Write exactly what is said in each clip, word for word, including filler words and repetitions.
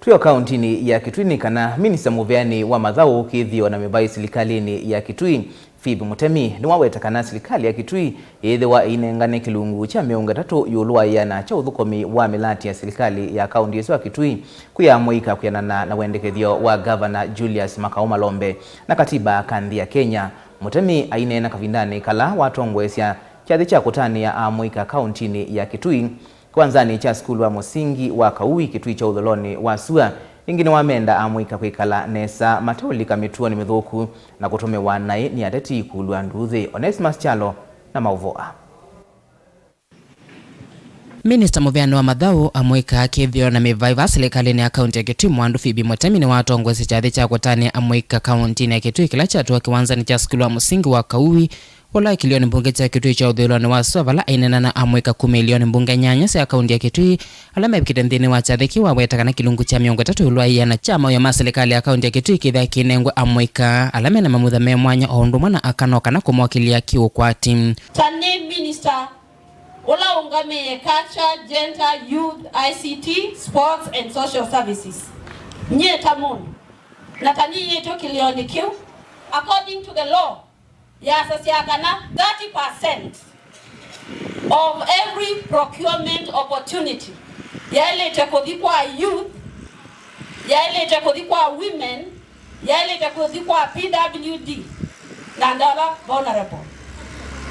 Twĩ o kaũntinĩ ya Kitui, nĩ kana minista mũveanĩ wa mathaũ, kĩthĩo na mĩvaĩ silikalĩnĩ ya Kitui, Phoebe Mũtemi, nĩwaweta kana silikalĩ ya Kitui yĩthĩwa ĩinengane kĩlungu kya mĩongo ĩtatũ ĩũlũ wa ĩana kya ũthũkũmi wa mĩlatĩ ya silikalĩ ya kaũnti ĩsu ya Kitui kwĩ amũika kwĩanana na wendekethyo wa Ngavana Julius Makau Malombe na katiba ka nthĩ ya Kenya. Mũtemi aineena kavindanĩ kala watongoesya kyathĩ kya kũtanĩa amũika kaũntinĩ ya Kitui, kĩwanzanĩ kya sukulu wa mũsingi wa Kaui, Kitui kya ũthũlonĩ wa sua. Ĩngĩ nĩwamenda amũika kwĩkala nesa mateũlika mĩtuonĩ mĩthũku na kũtũmĩwa naĩ nĩ ateti kũlw'a nduuthĩ. Onesmus Kyalo na maũvoo aa. Minista mũveanĩ wa mathaũ, amũika, kĩthĩo na mĩvaĩ va silikalĩnĩ ya kaũnti ya Kitui, Mwandu Phoebe Mũtemi, nĩwatongoesye kyathĩ kya kũtanĩa amũika kaũntinĩ ya Kitui kĩla kyatũa kĩwanzanĩ kya sukulu wa mũsingi wa Kaui, ũla wĩ kĩlĩonĩ mbunge kya Kitui kya ũthũĩlonĩ wa sua, vala aineena na amũika kuma ĩlĩonĩ mbunge nyanya sya kaũnti ya Kitui ala mevikĩte nthĩnĩ wa kyathĩ kĩu. Waweta kana kĩlungu kya mĩongo ĩtatũ ĩũlũ wa ĩana kya mawĩa ma silikalĩ ya kaũnti ya Kitui kĩthĩa kĩinengwe amũika ala mena mamutha me mwanya o ũndũ ũmwe na aka no kana kũmokĩlya kĩũkwati. Ta nĩ minista ũla ũngamĩe culture, gender, youth, I C T, sports and social services, nyie ta mũndũ, na ta nĩĩtwe kĩlĩonĩ kĩu, according to the law, yasasya kana thirty percent of every procurement opportunity yaĩlĩte kũthi kwa youth, yaĩlĩte kũthi kwa women, yaĩlĩte kũthi kwa P W D na andũ ala vulnerable.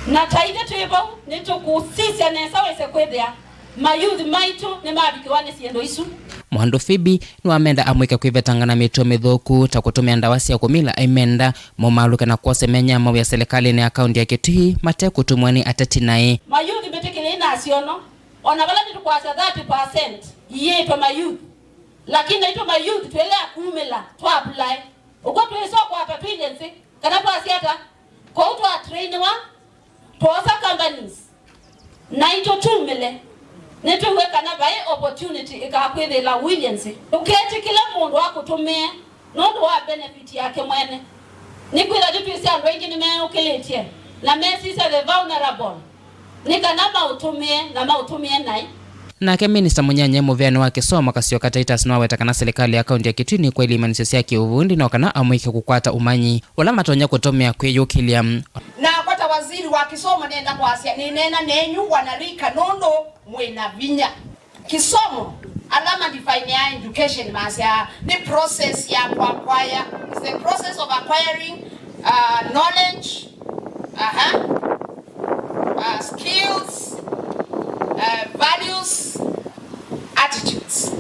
Na ta ithe twĩ vau, nĩtũkũsisya nesa wĩse kwĩthĩa mayouth maitũ nĩmavikĩwa nĩ syĩndũ isu. Mwandu Phoebe nĩwamenda amũika kwĩvetanga na mĩtuo mĩthũku ta kũtũmĩa ndawa sya kũmila aimenda, momaalũke na kwosa myanya ya mawĩa silikalĩnĩ ya kaũnti ya Kitui mate kũtũmwa nĩ ateti naĩ. Mayouth mbĩtĩkĩlei na asyono, o na vala nĩtũkwasya thirty percent iĩtwe mayouth, lakini naitũ mayouth twĩlea kumĩla twa apply. Ũkw'o twĩsa ũkwata twĩlye nzĩ, kana twasya ata? Kwoou twa trainiwa, twosa companies, naitũ tumĩle, nĩtwĩw'e kana vai opportunity ĩkakwĩthĩla ũilye nzĩ. Ndũketĩkĩle mũndũ akũtũmĩe nũndũ wa benefit yake mwene. Nĩkwĩthwa tũtwĩsĩ andũ aingĩ nĩmeyũkĩlĩtye na mesisya the vulnerable, nĩ kana maũtũmĩe na maũtũmĩe naĩ. Nake minista mũnyanyae mũveanĩ wa kĩsomo Kasyoka Titus nĩwaweta kana silikalĩ ya kaũnti ya Kitui nĩkwaĩlye imanyĩsyo sya kĩũvundi no kana amũika kũkwata ũmanyi ũla matonya kũtũmĩa kwĩyũkĩlya. Nakwa ta waziri wa kĩsomo nenda kwasya, nĩneena nenyu wanarika nũndũ mwĩ na vinya. Kĩsomo, ala ma define ya education masya nĩ process ya kũacquire, it's the process of acquiring, uh, knowledge, aha, uh, skills, uh, values, attitudes.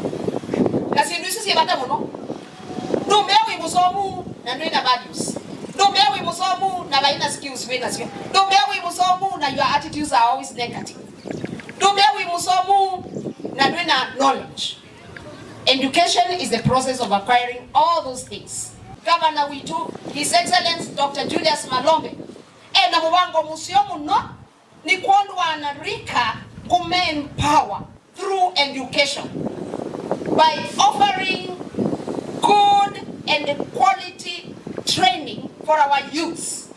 Na syĩndũ isu syĩ vata mũno. Ndũmbĩa wĩ mũsomu na ndwĩ na values. Ndũmbĩa wĩ mũsomu na vai na skills wĩ nasyo. Ndũmbĩa wĩ mũsomu na your attitudes are always negative. Ndũmbĩa wĩ mũsomu na ndwĩ na knowledge. Education is the process of acquiring all those things. Governor witũ, His Excellency Doctor Julius Malombe, ena mũvango mũseo mũno nĩ kwondũ wa anarika kũme empower through education by offering good and quality training for our youths.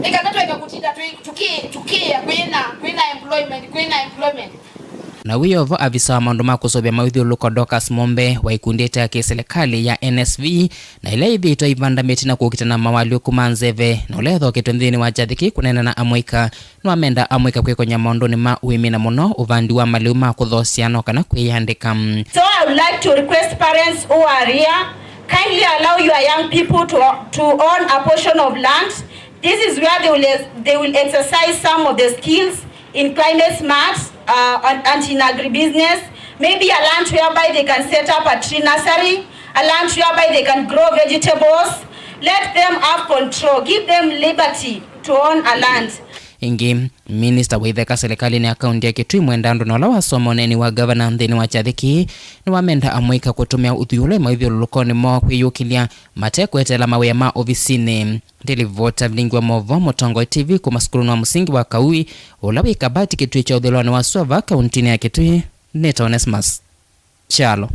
Nĩ kana tweke kũtinda twĩ-, tũkĩ-, tũkĩĩa kwĩna, kwĩna employment, kwĩna employment. Na wĩ o vo, avisa wa maũndũ ma kũseũvya mawĩthyũlũlũko Dorcas Mombe wa ikundi ĩte ya kĩsilikalĩ ya N S V, na ĩla yĩthĩĩtwe ivanda mĩtĩ na kũkita na mawalyũku ma nzeve, na ũla ethoketwe nthĩnĩ wa kyathĩ kĩĩ kũneena na amũika, nĩwamenda amũika kwĩkony'a maũndũnĩ ma ũĩmi na mũno ũvandi wa malĩu ma kũthoosya no kana kwĩyandĩka. So I would like to request parents who are here, kindly allow your young people to, to own a portion of land. This is where they will, they will exercise some of the skills in climate smart, uh, and, and in agribusiness. Maybe a land whereby they can set up a tree nursery, a land whereby they can grow vegetables. Let them have control, give them liberty to own a land. Ĩngĩ, minista wa itheka silikalĩnĩ ya kaũnti ya Kitui Mwenda Andũ na ũla wasoma ũneeni wa ngavana nthĩnĩ wa kyathĩ kĩĩ, nĩwamenda amũika kũtũmĩa ũthyũlũlũko moo kwĩyũkĩlya matekweteela mawĩa ma ovisinĩ. Ndilivota vilingi wa movoo Mũtongoi T V kuma sukulunĩ wa mũsingi wa Kaui, ũla wĩ Kabati, kĩtuo kya ũthũĩlonĩ wa sua vaa kaũntinĩ ya Kitui, nĩta Onesmus Kyalo.